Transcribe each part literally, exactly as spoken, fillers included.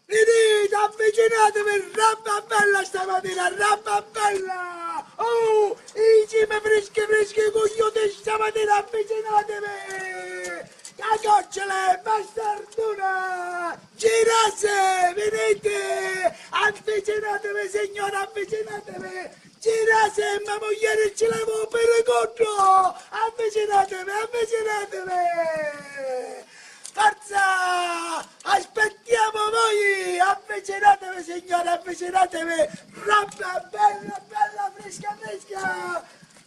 Viniti, avvicinatemi, rabba bella stamatina, rabba bella! Oh, i cimi frischi frischi cugliuti stamatina, avvicinatemi! Cacocciole, bastarduna! Girase, viniti! Avvicinatemi, signore, avvicinatemi! Girase, ma muglieri ci levo per conto! Avvicinatemi, avvicinatemi! Forza! Aspettiamo voi! Avvicinatemi, signore, avvicinatemi! Roba bella, bella, fresca, fresca!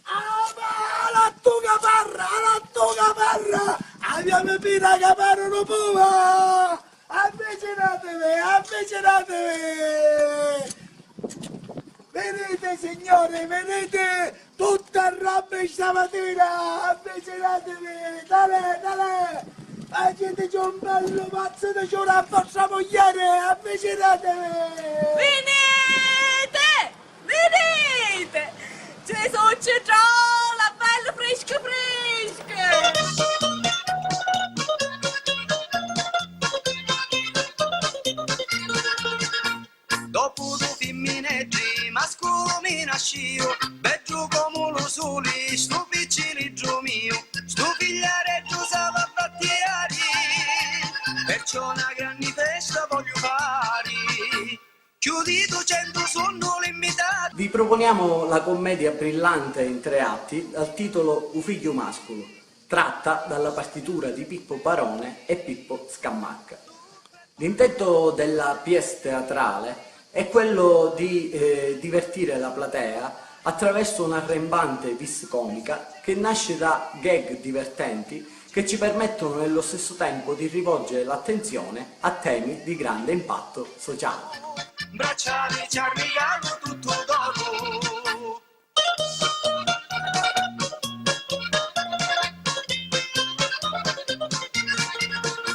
Ah, ma la lattuga parra, la lattuga parra! Abbiamo pena che parra un po'! Avvicinatemi, avvicinatemi! Venite, signori, venite! Tutta roba stamatina! Avvicinatemi! Dale, dale! Faceteci un bello mazzo di giura a vostra mugliere! Avvicinatemi! Venite! Venite! Gesù ci trola, bello fresco fresco! Dopu du fimmineddi, masculu mi nasciu, beddu comu lu suli, stu picciliddru miu, stu figliareddu s'ava a battiari, perciò na granni festa vogliu fari, chiù di ducentu sunnu l'invitati. Vi proponiamo la commedia brillante in tre atti dal titolo U figghiu masculu, tratta dalla partitura di Pippo Barone e Pippo Scammarca. L'intento della pièce teatrale è quello di eh, divertire la platea attraverso un'arrembante vis comica che nasce da gag divertenti che ci permettono nello stesso tempo di rivolgere l'attenzione a temi di grande impatto sociale. Bracciali ci arrigalu tuttu d'oru.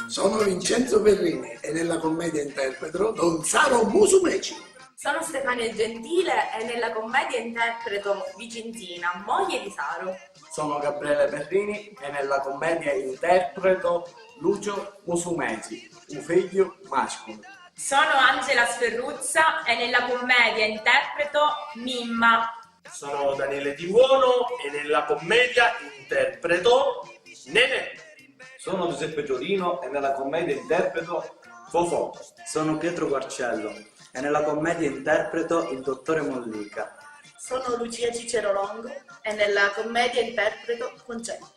Sono Vincenzo Ferrini e nella commedia interpreto Don Saro Musumeci. Sono Stefania Gentile e nella commedia interpreto Vicentina, moglie di Saro. Sono Gabriele Ferrini e nella commedia interpreto Lucio Musumeci, un figlio mascolo. Sono Angela Sferruzza e nella commedia interpreto Mimma. Sono Daniele Di Buono e nella commedia interpreto Nenè. Sono Giuseppe Giolino e nella commedia interpreto Fofò. Sono Pietro Guarcello e nella commedia interpreto il dottore Mollica. Sono Lucia Cicero Longo e nella commedia interpreto Concetto.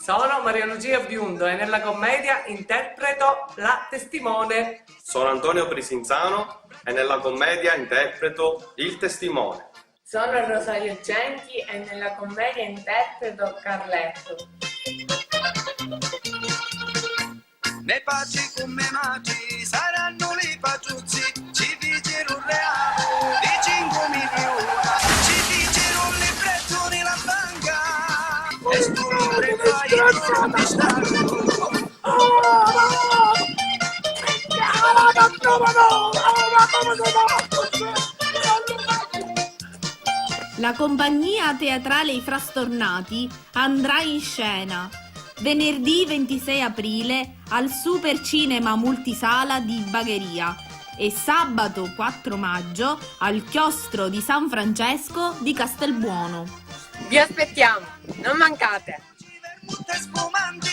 Sono Maria Lucia Biundo e nella commedia interpreto la testimone. Sono Antonio Prisinzano e nella commedia interpreto il testimone. Sono Rosario Genchi e nella commedia interpreto Carletto. Né patri cu me matri sarannu li patruzzi, ci ficiru un realu di cincu miliuna, ci ficiru un librettu ni la banca e stu librettu aiu nun mi staru. La compagnia teatrale I Frastornati andrà in scena venerdì ventisei aprile al Super Cinema Multisala di Bagheria e sabato quattro maggio al Chiostro di San Francesco di Castelbuono. Vi aspettiamo, non mancate! Ci vermute spumanti,